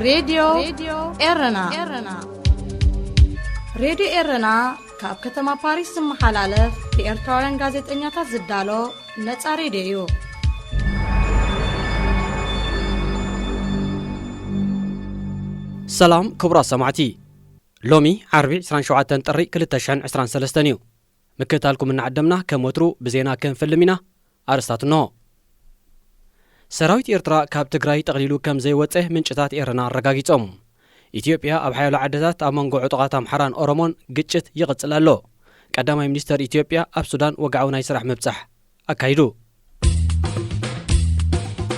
ሬድዮ ኤረና። ሬድዮ ኤረና ካብ ከተማ ፓሪስ ዝመሓላለፍ ብኤርትራውያን ጋዜጠኛታት ዝዳሎ ነጻ ሬድዮ እዩ። ሰላም ክቡራት ሰማዕቲ፣ ሎሚ ዓርቢ ዕስራን ሸውዓተን ጥሪ ክልተ ሽሕን ዕስራን ሰለስተን እዩ። ምክትታልኩም እናዓደምና ከም ወትሩ ብዜና ክንፍልም ኢና። ኣርእስታት እንሆ። ሰራዊት ኤርትራ ካብ ትግራይ ጠቕሊሉ ከም ዘይወጸ ምንጭታት ኤረና ኣረጋጊጾም። ኢትዮጵያ ኣብ ሓያሎ ዓድታት ኣብ መንጎ ዕጡቓት ኣምሓራን ኦሮሞን ግጭት ይቕጽል ኣሎ። ቀዳማይ ሚኒስተር ኢትዮጵያ ኣብ ሱዳን ወግዓዊ ናይ ስራሕ ምብጻሕ ኣካይዱ።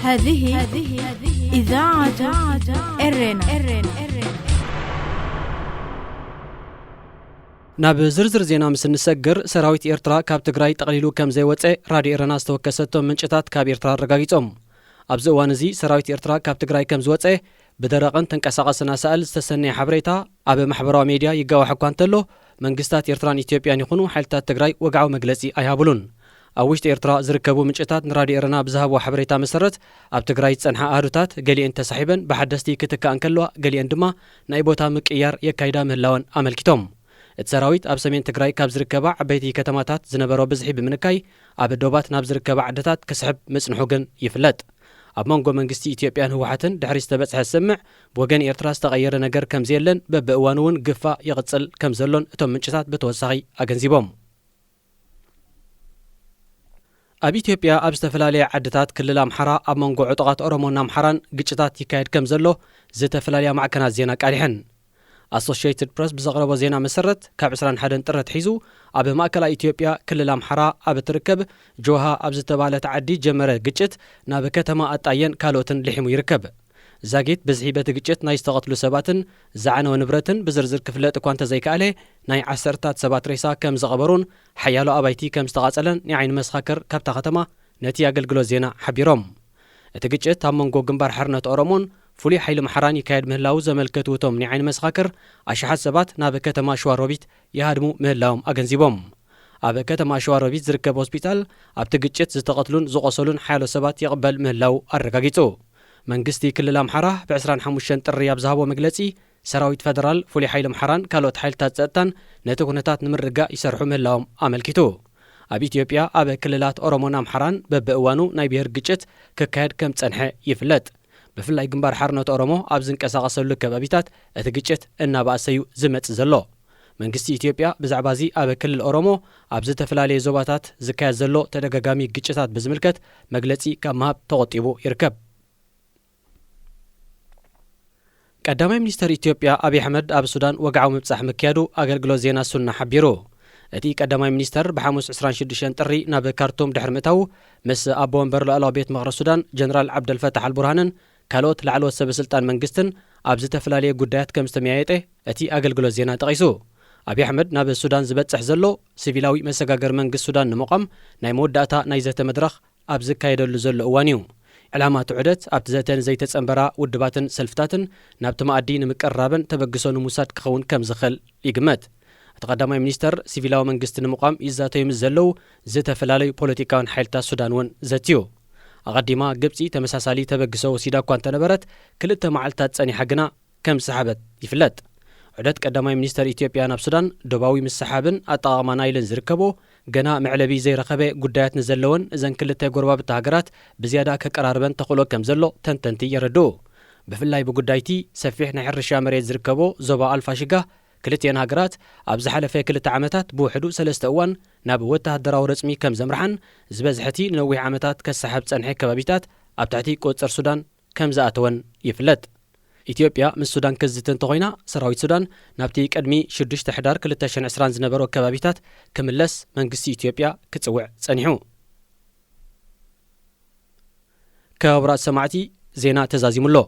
هذه إذاعة إرنا. ናብ ዝርዝር ዜና ምስ እንሰግር፣ ሰራዊት ኤርትራ ካብ ትግራይ ጠቕሊሉ ከም ዘይወጸ ራድዮ ኤረና ዝተወከሰቶም ምንጭታት ካብ ኤርትራ ኣረጋጊጾም። ኣብዚ እዋን እዚ ሰራዊት ኤርትራ ካብ ትግራይ ከም ዝወጸ ብደረቕን ተንቀሳቐስን ኣሳእል ዝተሰነየ ሓበሬታ ኣብ ማሕበራዊ ሜድያ ይጋዋሕ እኳ እንተሎ፣ መንግስታት ኤርትራን ኢትዮጵያን ይኹኑ ሓይልታት ትግራይ ወግዓዊ መግለጺ ኣይሃብሉን። ኣብ ውሽጢ ኤርትራ ዝርከቡ ምንጭታት ንራድዮ ኤረና ብዝሃብዎ ሓበሬታ መሰረት፣ ኣብ ትግራይ ዝጸንሓ ኣሃዱታት ገሊአን ተሳሒበን ብሓደስቲ ክትካእ እንከለዋ፣ ገሊአን ድማ ናይ ቦታ ምቅይያር የካይዳ ምህላወን ኣመልኪቶም። እቲ ሰራዊት ኣብ ሰሜን ትግራይ ካብ ዝርከባ ዓበይቲ ከተማታት ዝነበሮ ብዝሒ ብምንካይ፣ ኣብ ዶባት ናብ ዝርከባ ዓድታት ክስሕብ ምጽንሑ ግን ይፍለጥ። ኣብ መንጎ መንግስቲ ኢትዮጵያን ህወሓትን ድሕሪ ዝተበጽሐ ስምምዕ፣ ብወገን ኤርትራ ዝተቐየረ ነገር ከም ዘየለን በብእዋኑ እውን ግፋ ይቕጽል ከም ዘሎን እቶም ምንጭታት ብተወሳኺ ኣገንዚቦም። ኣብ ኢትዮጵያ ኣብ ዝተፈላለያ ዓድታት ክልል ኣምሓራ ኣብ መንጎ ዕጡቓት ኦሮሞን ኣምሓራን ግጭታት ይካየድ ከም ዘሎ ዝተፈላለያ ማዕከናት ዜና ኣቃሊሐን። ኣሶሽየትድ ፕረስ ብዘቕረቦ ዜና መሰረት፣ ካብ ዕስራን ሓደን ጥሪ ኣትሒዙ ኣብ ማእከላይ ኢትዮጵያ ክልል ኣምሓራ ኣብ እትርከብ ጆሃ ኣብ ዝተባህለት ዓዲ ጀመረ ግጭት ናብ ከተማ ኣጣየን ካልኦትን ልሒሙ ይርከብ። ዛጊት ብዝሒ በቲ ግጭት ናይ ዝተቐትሉ ሰባትን ዝዓነወ ንብረትን ብዝርዝር ክፍለጥ እኳ እንተዘይከኣለ፣ ናይ ዓሰርታት ሰባት ሬሳ ከም ዝቐበሩን ሓያሎ ኣባይቲ ከም ዝተቓጸለን ናይ ዓይኒ መሰኻክር ካብታ ከተማ ነቲ ኣገልግሎት ዜና ሓቢሮም። እቲ ግጭት ኣብ መንጎ ግንባር ሓርነት ኦሮሞን ፍሉይ ሓይሊ ኣምሓራን ይካየድ ምህላዉ ዘመልከቱ እቶም ናይ ዓይኒ መሰኻክር፣ ኣሽሓት ሰባት ናብ ከተማ ሸዋሮቢት ይሃድሙ ምህላዎም ኣገንዚቦም። ኣብ ከተማ ሸዋሮቢት ዝርከብ ሆስፒታል ኣብቲ ግጭት ዝተቐትሉን ዝቖሰሉን ሓያሎ ሰባት ይቕበል ምህላዉ ኣረጋጊጹ። መንግስቲ ክልል ኣምሓራ ብዕስራን ሓሙሽተን ጥሪ ኣብ ዝሃቦ መግለጺ፣ ሰራዊት ፈደራል፣ ፍሉይ ሓይሊ ኣምሓራን ካልኦት ሓይልታት ጸጥታን ነቲ ኩነታት ንምርግጋእ ይሰርሑ ምህላዎም ኣመልኪቱ። ኣብ ኢትዮጵያ ኣብ ክልላት ኦሮሞን ኣምሓራን በብእዋኑ ናይ ብሄር ግጭት ክካየድ ከም ጸንሐ ይፍለጥ። ብፍላይ ግንባር ሓርነት ኦሮሞ ኣብ ዝንቀሳቐሰሉ ከባቢታት እቲ ግጭት እናባእሰ እዩ ዝመጽእ ዘሎ። መንግስቲ ኢትዮጵያ ብዛዕባ እዚ ኣብ ክልል ኦሮሞ ኣብ ዝተፈላለየ ዞባታት ዝካየድ ዘሎ ተደጋጋሚ ግጭታት ብዝምልከት መግለጺ ካብ ምሃብ ተቖጢቡ ይርከብ። ቀዳማይ ሚኒስተር ኢትዮጵያ ኣብይ ኣሕመድ ኣብ ሱዳን ወግዓዊ ምብጻሕ ምክያዱ ኣገልግሎት ዜና ሱና ሓቢሩ። እቲ ቀዳማይ ሚኒስተር ብሓሙስ ዕስራን ሽዱሽተን ጥሪ ናብ ካርቱም ድሕሪ ምእታዉ፣ ምስ ኣቦ ወንበር ላዕለዋይ ቤት ምኽሪ ሱዳን ጀነራል ዓብደልፈታሕ ኣልቡርሃንን ካልኦት ላዕለዎት ሰበ ስልጣን መንግስትን ኣብ ዝተፈላለየ ጉዳያት ከም ዝተመያየጠ እቲ ኣገልግሎት ዜና ጠቒሱ። ኣብይ ኣሕመድ ናብ ሱዳን ዝበጽሕ ዘሎ፣ ሲቪላዊ መሰጋገሪ መንግስቲ ሱዳን ንምቋም ናይ መወዳእታ ናይ ዘተ መድረኽ ኣብ ዝካየደሉ ዘሎ እዋን እዩ። ዕላማ እቲ ዑደት ኣብቲ ዘተ ንዘይተጸንበራ ውድባትን ሰልፍታትን ናብቲ መኣዲ ንምቅርራብን ተበግሶ ንምውሳድ ክኸውን ከም ዝኽእል ይግመት። እቲ ቀዳማይ ሚኒስተር፣ ሲቪላዊ መንግስቲ ንምቋም ይዛተዩ ምስ ዘለዉ ዝተፈላለዩ ፖለቲካውያን ሓይልታት ሱዳን እውን ዘትዩ። ኣቐዲማ ግብጺ ተመሳሳሊ ተበግሶ ወሲዳ እኳ እንተነበረት፣ ክልተ መዓልታት ጸኒሓ ግና ከም ዝሰሓበት ይፍለጥ። ዑደት ቀዳማይ ሚኒስተር ኢትዮጵያ ናብ ሱዳን ዶባዊ ምስሓብን ኣጠቓቕማ ናይልን ዝርከቦ፣ ገና መዕለቢ ዘይረኸበ ጉዳያት ንዘለወን እዘን ክልተ ጎረባብቲ ሃገራት ብዝያዳ ከቀራርበን ተኽእሎ ከም ዘሎ ተንተንቲ የረድኡ። ብፍላይ ብጉዳይቲ ሰፊሕ ናይ ሕርሻ መሬት ዝርከቦ ዞባ ኣልፋሽጋ፣ ክልቲኤን ሃገራት ኣብ ዝሓለፈ ክልተ ዓመታት ብውሕዱ ሰለስተ እዋን ናብ ወተሃደራዊ ረጽሚ ከም ዘምርሓን፣ ዝበዝሐ እቲ ንነዊሕ ዓመታት ከሰሓብ ዝጸንሐ ከባቢታት ኣብ ትሕቲ ቁጽጽር ሱዳን ከም ዝኣተወን ይፍለጥ። ኢትዮጵያ ምስ ሱዳን ክትዝቲ እንተኾይና፣ ሰራዊት ሱዳን ናብቲ ቅድሚ ሽዱሽተ ሕዳር ክልተ ሽሕን ዕስራን ዝነበሮ ከባቢታት ክምለስ መንግስቲ ኢትዮጵያ ክጽውዕ ጸኒሑ። ክቡራት ሰማዕቲ፣ ዜና ተዛዚሙ ኣሎ።